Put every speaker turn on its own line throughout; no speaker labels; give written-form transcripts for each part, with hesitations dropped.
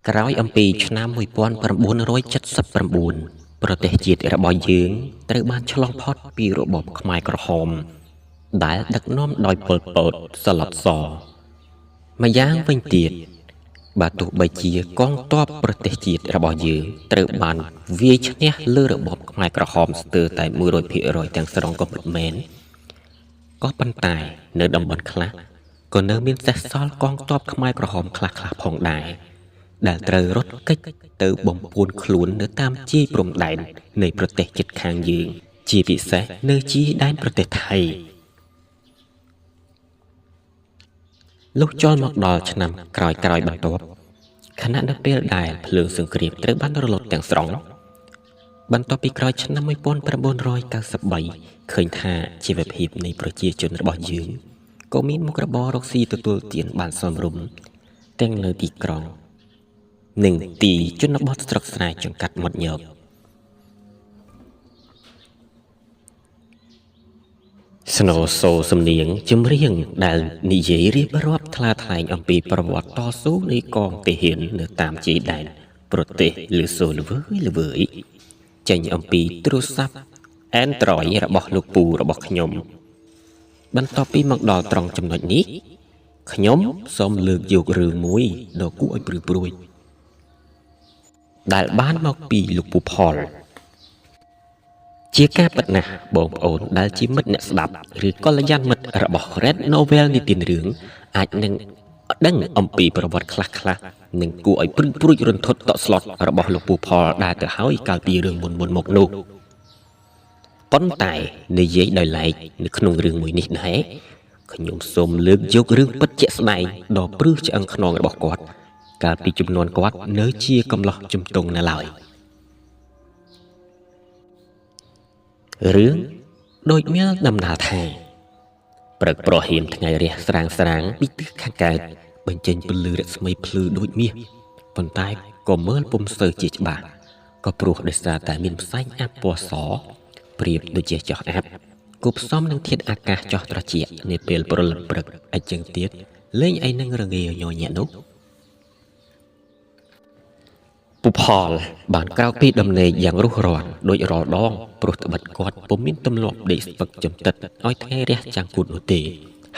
ក្រោយអំពីឆ្នាំ1979ប្រទេសជាតិរបស់យើងត្រូវបានឆ្លងផុតពីរបបខ្មែរក្រហមដែលដឹកនាំដោយប៉ុលពតសឡុតសម្យ៉ាងវិញទៀតបើទោះបីជាកងទ័ពប្រទេសជាតិរបស់យើងត្រូវបានវាយឈ្នះលើរបបខ្មែរក្រហមស្ទើរតែ100%ទាំងស្រុងក៏ពិតមែនក៏ប៉ុន្តែនៅតំបន់ខ្លះក៏នៅមានសេសសល់កងទ័ពខ្មែរក្រហមខ្លះៗផងដែរដែលត្រូវរត់គេចទៅបំពួនខ្លួននៅតាមជាយព្រំដែននៃប្រទេសជិតខាងយើងជាពិសេសនៅជាយដែនប្រទេសថៃលុះចូលមកដល់ឆ្នាំក្រោយៗបន្ទាប់ខណៈនៅពេលដែលភ្លើងសង្គ្រាមត្រូវបានរលត់ទាំងស្រុងបន្ទាប់ពីក្រោយឆ្នាំ1993ឃើញថាជីវភាពនៃប្រជាជនរបស់យើងក៏មានមុខរបររកស៊ីទទួលទានបានសមរម្យទាំងនៅទីក្រុងនិងទីជនបទស្រុកស្រែចង្កាត់មាត់ញកស្នូសូសំនៀងចម្រៀងដែលនិយាយរៀបរាប់ថ្លាថ្លែងអំពីប្រវត្តិតស៊ូនៃកងទាហាននៅតាមជាយដែនប្រទេសឬសូល្វើយល្វើយចេញអំពីទូរស័ព្ទ Android របស់លោកពូរបស់ខ្ញុំបន្ទាប់ពីមកដល់ត្រង់ចំណុចនេះខ្ញុំសូមលើកយករឿងមួយដ៏គួរឲ្យព្រឺព្រួចដែលបានមកពីលោកពូផលជាការពិតណាស់បងប្អូនដែលជាមិត្តអ្នកស្ដាប់ឬកល្យាណមិត្តរបស់ Red Novel និទានរឿងអាចនឹងដឹងអំពីប្រវត្តិខ្លះៗនិងគួរឲ្យព្រឺព្រួចរន្ធត់តក់ស្លុតរបស់លោកពូផលដែលទៅហើយកាលពីរឿងមុនៗមកនោះប៉ុន្តែនិយាយដោយឡែកនៅក្នុងរឿងមួយនេះដែរខ្ញុំសូមលើកយករឿងពិតជាក់ស្ដែងដ៏ព្រឺឆ្អឹងខ្នងរបស់គាត់កាលពីជំនាន់គាត់នៅជាកំឡោះជំទង់នៅឡើយរឿងដូចមានដំណាលថាព្រឹកប្រហៀមថ្ងៃរះស្រាងស្រាងពីទិសខាងកើតបញ្ចេញពន្លឺរស្មីភ្លឺដូចមាសប៉ុន្តែក៏មើលពុំសូវជាច្បាស់ក៏ព្រោះដោយសារតែមានផ្សែងអាប់ពណ៌សប្រៀបដូចជាចោះអាប់គួបផ្សំនឹងធាតុអាកាសចោះត្រជាក់នាពេលព្រលឹមព្រឹកអញ្ចឹងទៀតលេងអីនឹងរងាញញាក់នោះពូផលបានក្រោកពីដំណេកយ៉ាងរុះរាន់ដូចរាល់ដងព្រោះត្បិតគាត់ពុំមានទម្លាប់ដេកស្ពឹកចំតិតឲ្យថ្ងៃរះចាំងគូតនោះទេ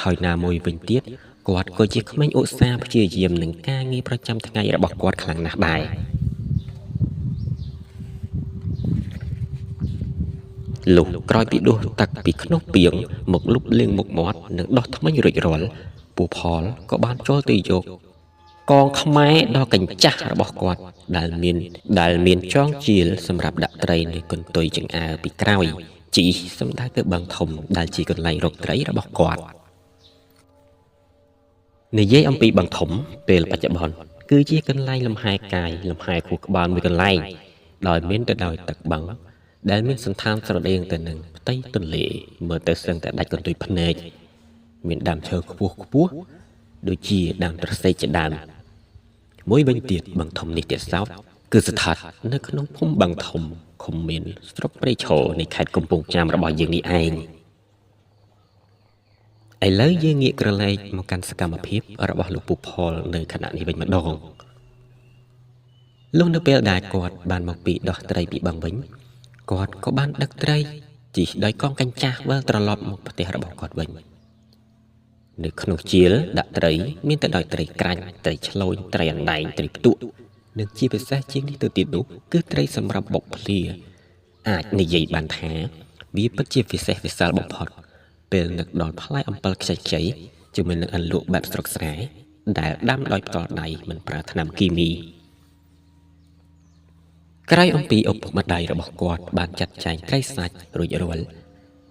ហើយណាមួយវិញទៀតគាត់ក៏ជាក្មេងឧស្សាហ៍ព្យាយាមនឹងការងារប្រចាំថ្ងៃរបស់គាត់ខ្លាំងណាស់ដែរលុះក្រោយពីដួសទឹកពីក្នុងពាងមកលុបលាងមុខមាត់និងដោះធ្មេញរួចរាល់ពូផលក៏បានចូលទៅយកកងខ្មែរដ៏កញ្ចាស់របស់គាត់ដែលមានចងជាលសម្រាប់ដាក់ត្រីនៅកន្ទុយចង្អើរពីក្រោយជីសម្ដៅទៅបឹងធំដែលជាកន្លែងរកត្រីរបស់គាត់និយាយអំពីបឹងធំពេលបច្ចុប្បន្នគឺជាកន្លែងលំហែកាយលំហែខួរក្បាលមួយកន្លែងដោយមានទៅដោយទឹកបឹងដែលមានសន្តានស្រដៀងទៅនឹងផ្ទៃទន្លេមើលទៅសឹងតែដាច់កន្ទុយភ្នែកមានដើមឈើខ្ពស់ខ្ពស់ដូចជាដើមត្រសេកជាដើមមួយវិញទៀតបឹងធំនេះទៀតសោតគឺស្ថិតនៅក្នុងភូមិបឹងធំឃុំមានស្រុកព្រៃឈរនៃខេត្តកំពង់ចាមរបស់យើងនេះឯងឥឡូវយើងងាកក្រឡេកមកកាន់សកម្មភាពរបស់លោកពូផលនៅខណៈនេះវិញម្ដងលុះនៅពេលដែលគាត់បានមកពីដោះត្រីពីបឹងវិញគាត់ក៏បានដឹកត្រីជិះដោយកងកញ្ចាស់វិលត្រឡប់មកផ្ទះរបស់គាត់វិញនៅក្នុងជាលដាក់ត្រីមានតែដោយត្រីក្រាញ់ត្រីឆ្លូញត្រីអណ្ដែងត្រីផ្ទក់និងជាពិសេសជាងនេះទៅទៀតនោះគឺត្រីសម្រាប់បុកភ្លាអាចនិយាយបានថាវាពិតជាពិសេសវិសាលបំផុតពេលនឹកដល់ផ្លែអំពិលខ្ចីៗជាមួយនឹងអន្លក់បែបស្រុកស្រែដែលដាំដោយផ្ទាល់ដៃមិនប្រើថ្នាំគីមីក្រោយអំពីឪពុកម្ដាយរបស់គាត់បានចាត់ចែងត្រីសាច់រួចរាល់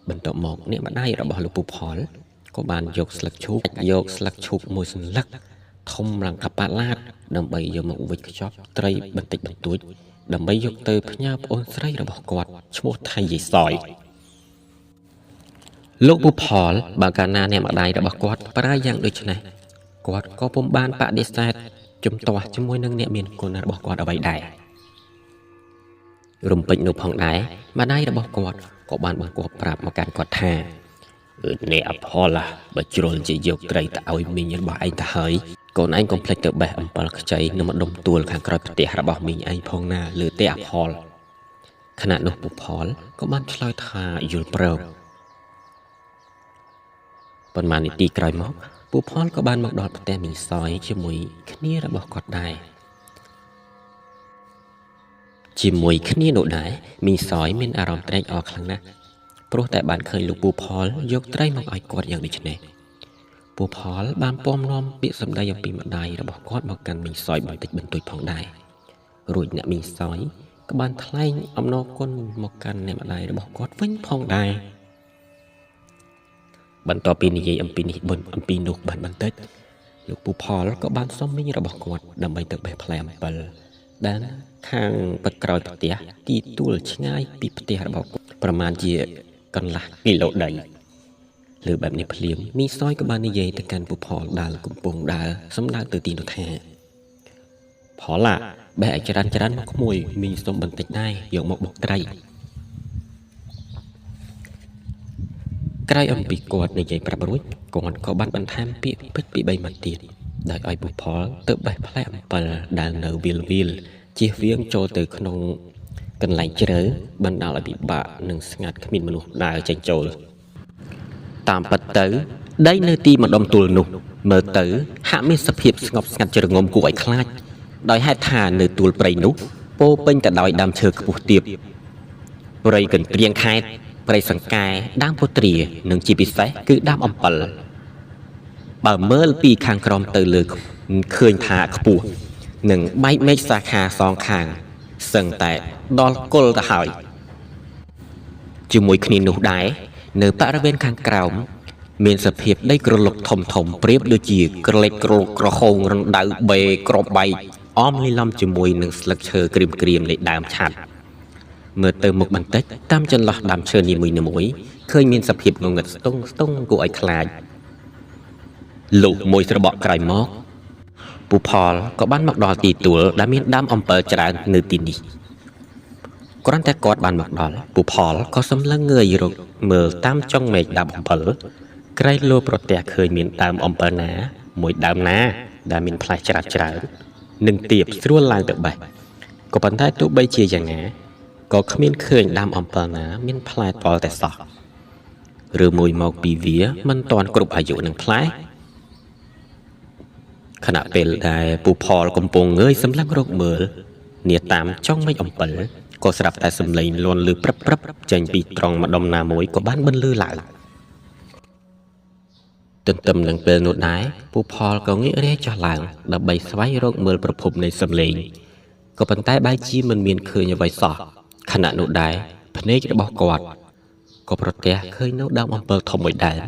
បន្ទាប់មកអ្នកម្ដាយរបស់លោកពូផលក៏បានយកស្លឹកឈូកមួយសន្លឹកធំឡើងកប៉ាឡាតដើម្បីយកមកវេចខ្ចប់ត្រីបន្តិចបន្តួចដើម្បីយកទៅផ្ញើប្អូនស្រីរបស់គាត់ឈ្មោះថៃយាយសយលោកពូផលបើកាលណាអ្នកម្ដាយរបស់គាត់ប្រើយ៉ាងដូចនេះគាត់ក៏ពុំបានបដិសេធជំទាស់ជាមួយនឹងអ្នកមានគុណរបស់គាត់អ្វីដែររំពេចនោះផងដែរម្ដាយរបស់គាត់ក៏បានបង្គាប់ប្រាប់មកកាន់គាត់ថា អ្នកអផលបើជ្រុលជាយកត្រីទៅឲ្យមីងរបស់ឯងទៅហើយកូនឯងកុំភ្លេចទៅបេះអំពិលខ្ចីនៅម្ដុំទួលខាងក្រោយផ្ទះរបស់មីងឯងផងណាលើទេអផលខណៈនោះពូផលក៏បានឆ្លើយថាយល់ព្រមប៉ុន្មាននាទីក្រោយមកពូផលក៏បានមកដល់ផ្ទះមីងសយជាមួយគ្នារបស់គាត់ដែរជាមួយគ្នានោះដែរមីងសយមានអារម្មណ៍ត្រេកអរខ្លាំងណាស់ព្រោះតែបានឃើញលោកពូផលយកត្រីមកឲ្យគាត់យ៉ាងដូចនេះពូផលបានពំនាំពាក្យសម្ដីអំពីម្ដាយរបស់គាត់មកកាន់មីងសយបន្តិចបន្តួចផងដែររួចអ្នកមីងសយក៏បានថ្លែងអំណរគុណមកកាន់អ្នកម្ដាយរបស់គាត់វិញផងដែរបន្ទាប់ពីនិយាយអំពីនេះបុណ្យអំពីនោះបានបន្តិចលោកពូផលក៏បានសុំមីងរបស់គាត់ដើម្បីទៅបេះផ្លែអំពិលដែលខាងបិទក្រោយផ្ទះទីទួលឆ្ងាយពីផ្ទះរបស់គាត់ប្រមាណជាកន្លះគីឡូដីលើបែបនេះភ្លាមមីសយក៏បាននិយាយទៅកាន់ពូផលដែលកំពុងដើរសំដៅទៅទីនោះថាផលឡាបេះឲ្យច្រើនច្រើនមកក្មួយមីសុំបន្តិចដែរយកមកបុកត្រីក្រោយអំពីគាត់និយាយប្រាប់រួចគាត់ក៏បានបន្ថែមពាក្យពេចន៍ពី3ម៉ាត់ទៀតដោយឲ្យពូផលទៅបេះផ្លែអំពិលដែលនៅវាលវាលជៀសវាងចូលទៅក្នុងកន្លែងជ្រៅបណ្ដាលឲ្យពិបាកនិងស្ងាត់គ្មានមនុស្សដើរចេញចូលតាមពិតទៅដីនៅទីម្ដុំទួលនោះមើលទៅហាក់មានសភាពស្ងប់ស្ងាត់ជ្រងំគួរឲ្យខ្លាចដោយហេតុថានៅទួលព្រៃនោះពោពេញទៅដោយដើមឈើខ្ពស់ទាបព្រៃកន្ទ្រៀងខេតព្រៃសង្កែដើមពុទ្រានិងជាពិសេសគឺដើមអំពិលបើមើលពីខាងក្រោមទៅលើឃើញថាខ្ពស់និងបែកមែកសាខាសងខាងសឹងតែដល់គល់ទៅហើយជាមួយគ្នានោះដែរនៅបរិវេណខាងក្រោមមានសភាពដីក្រឡុកធំធំប្រៀបដូចជាក្រឡេកក្រឡុកក្រហងរណ្ដៅបេក្របបែកអមលាយឡំជាមួយនឹងស្លឹកឈើក្រៀមៗនៃដើមឆាត់មើលទៅមុខបន្តិចតាមចន្លោះដើមឈើនីមួយៗឃើញមានសភាពងងឹតស្ទង់ស្ទង់គួរឲ្យខ្លាចលុះមួយស្របក់ក្រោយមកពូផលក៏បានមកដល់ទីទួលដែលមានដើមអំពិលច្រើននៅទីនេះគ្រាន់តែគាត់បានមកដល់ពូផលក៏សម្លឹងងើយរកមើលតាមចុងមែកដើមអំពិលក្រែងលោប្រទះឃើញមានដើមអំពិលណាមួយដើមណាដែលមានផ្លែច្រើនច្រើននិងទៀបស្រួលឡើងទៅបេះក៏ប៉ុន្តែទោះបីជាយ៉ាងណាក៏គ្មានឃើញដើមអំពិលណាមានផ្លែតល់តែសោះឬមួយមកពីវាមិនទាន់គ្រប់អាយុនឹងផ្លែខណៈពេលដែលពូផលកំពុងងើយសម្លឹងរកមើលនាតាមចុងមែកអំពិលក៏ស្រាប់តែសំឡេងលាន់លឺព្រឹបព្រឹបចេញពីត្រង់ម្ដុំណាមួយក៏បានបន្លឺឡើងទន្ទឹមនឹងពេលនោះដែរពូផលក៏ងាករេចុះឡើងដើម្បីស្វែងរកមើលប្រភពនៃសំឡេងក៏ប៉ុន្តែបែរជាមិនមានឃើញអ្វីសោះខណៈនោះដែរភ្នែករបស់គាត់ក៏ប្រទះឃើញនៅដើមអំពិលធំមួយដើម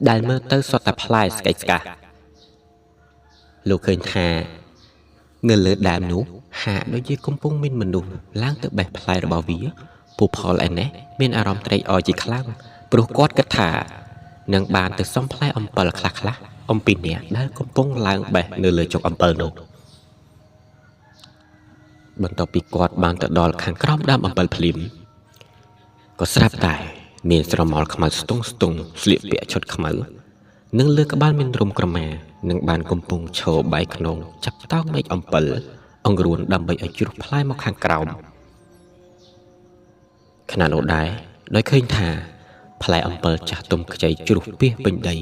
ដែលមើលទៅសុទ្ធតែផ្លែស្កេចស្កាស់លោកឃើញថានៅលើដើមនោះហាក់ដូចជាកំពុងមានមនុស្សឡើងទៅបេះផ្លែរបស់វាពូផលឯនេះមានអារម្មណ៍ត្រេកអរជាខ្លាំងព្រោះគាត់គិតថានឹងបានទៅសុំផ្លែអំពិលខ្លះៗអំពីអ្នកដែលកំពុងឡើងបេះនៅលើចុកអំពិលនោះបន្ទាប់ពីគាត់បានទៅដល់ខាងក្រោមដើមអំពិលភ្លាមក៏ស្រាប់តែមានស្រមោលខ្មៅស្ទង់ស្ទង់ស្លៀកពាក់ឈុតខ្មៅនិងលើក្បាលមានរុំក្រមានិងបានកំពុងឈរបែកខ្នងចាប់តោងមែកអំពិលអង្រួនដើម្បីឲ្យជ្រុះផ្លែមកខាងក្រោមខណៈនោះដែរដោយឃើញថាផ្លែអំពិលចាស់ទុំខ្ចីជ្រុះពីសពេញដី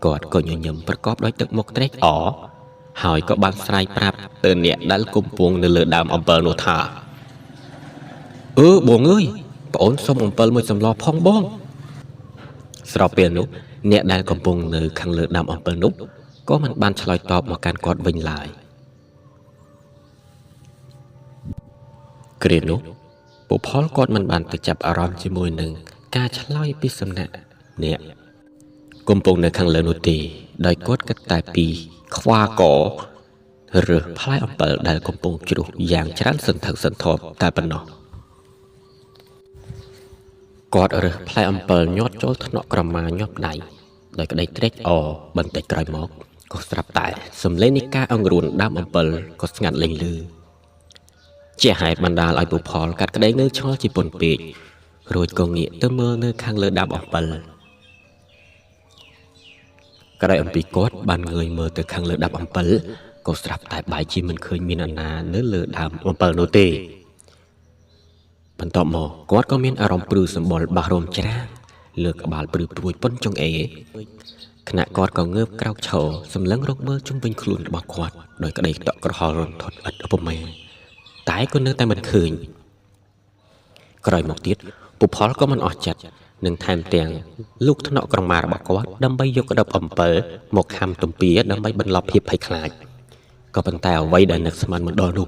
គាត់ក៏ញញឹមប្រកបដោយទឹកមុខត្រេកអរហើយក៏បានស្រែកប្រាប់ទៅអ្នកដែលកំពុងនៅលើដើមអំពិលនោះថាអឺបងអើយប្អូនសុំអំពិលមួយសម្លផងបងស្របពេលនោះអ្នកដែលកំពុងនៅខាងលើដើមអំពិលនោះក៏មិនបានឆ្លើយតបមកកាន់គាត់វិញឡើយគ្រានោះពូផលគាត់មិនបានទៅចាប់អារម្មណ៍ជាមួយនឹងការឆ្លើយពីសំណាក់អ្នកកំពុងនៅខាងលើនោះទេដោយគាត់គិតតែពីខ្វាករើសផ្លែអំពិលដែលកំពុងជ្រុះយ៉ាងច្រើនសន្ធឹកសន្ធាប់តែប៉ុណ្ណោះគាត់រើសផ្លែអំពិលញាត់ចូលថ្នាក់ក្រមាញាប់ដៃដោយក្តីត្រេកអរបន្តិចក្រោយមកក៏ស្រាប់តែសំឡេងនៃការអង្រួនដើមអំពិលក៏ស្ងាត់លែងលឺជាហេតុបណ្ដាលឲ្យពូផលកាត់ក្តីងើឆ្ងល់ជាពន់ពេករួចក៏ងាកទៅមើលនៅខាងលើដើមអំពិល ក្រោយអំពីគាត់បានងើយមើលទៅខាងលើដាប់អំពិលក៏ស្រាប់តែបែរជាមិនឃើញមានអាណានៅលើដើមអំពិលនោះទេបន្ទាប់មកគាត់ក៏មានអារម្មណ៍ព្រឺសម្បុរបាសរោមច្រាងលើក្បាលព្រឺព្រួយប៉ុនចង្អេរខណៈគាត់ក៏ងើបក្រោកឈរសម្លឹងរកមើលជុំវិញខ្លួនរបស់គាត់ដោយក្តីតក់ក្រហល់រន្ធត់ឥតឧបមាតែក៏នៅតែមិនឃើញក្រោយមកទៀតពូផលក៏មិនអស់ចិត្តនិងថែមទាំងលូកថ្នាក់ក្រមារបស់គាត់ដើម្បីយកក្តឹបអំពិលមកខាំទំពាដើម្បីបន្លប់ភាពភ័យខ្លាចក៏ប៉ុន្តែអ្វីដែលនឹកស្មានមិនដល់នោះ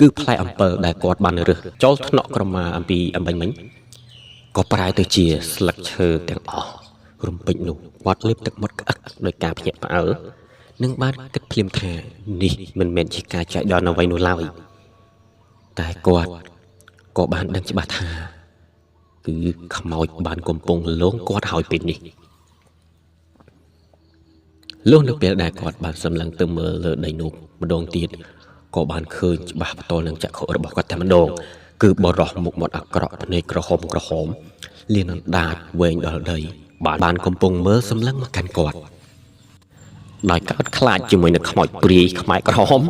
គឺផ្លែអំពិលដែលគាត់បានរើសចូលថ្នាក់ក្រមាអំពីអំបញ្ញមិញក៏ប្រែទៅជាស្លឹកឈើទាំងអស់រំពេចនោះគាត់លេបទឹកមាត់ក្អឹកដោយការភ្ញាក់ផ្អើលនិងបានគិតភ្លាមថានេះមិនមែនជាការចៃដន្យអ្វីនោះឡើយតែគាត់ក៏បានដឹងច្បាស់ថាគឺខ្មោចបានកំពុងលងគាត់ហើយពេលនេះលុះនៅពេលដែលគាត់បានសម្លឹងទៅមើលលើដីនោះម្ដងទៀតក៏បានឃើញច្បាស់ផ្ទាល់នឹងចក្ខុរបស់គាត់តែម្ដងគឺបរោះមុខមាត់អាក្រក់ភ្នែកក្រហមក្រហមលានអណ្ដាតវែងដល់ដីបានកំពុងមើលសម្លឹងមកកាន់គាត់ដោយកោតខ្លាចជាមួយនឹងខ្មោចព្រាយខ្មែរក្រហម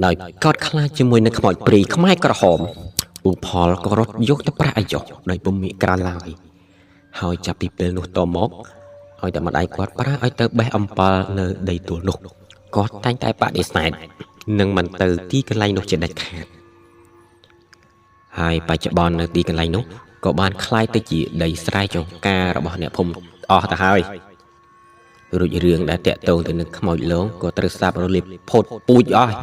ដោយកោតខ្លាចជាមួយនឹងខ្មោចព្រាយខ្មែរក្រហមពូផលក៏រត់យកទៅប្រាក់អាយុដោយពុំមានក្រានឡើយហើយចាប់ពីពេលនោះតមកឲ្យតែម្ដាយគាត់ប្រាឲ្យទៅបេះអំពិលនៅដីទួលនោះគាត់តែងតែបដិសេធនិងមិនទៅទីកន្លែងនោះជាដាច់ខាតហើយបច្ចុប្បន្ននៅទីកន្លែងនោះក៏បានក្លាយទៅជាដីស្រែចម្ការរបស់អ្នកភូមិអស់ទៅហើយរួចរឿងដែលតាក់ទងទៅនឹងខ្មោចលងក៏ត្រូវសាបរលាបផុតពូជអស់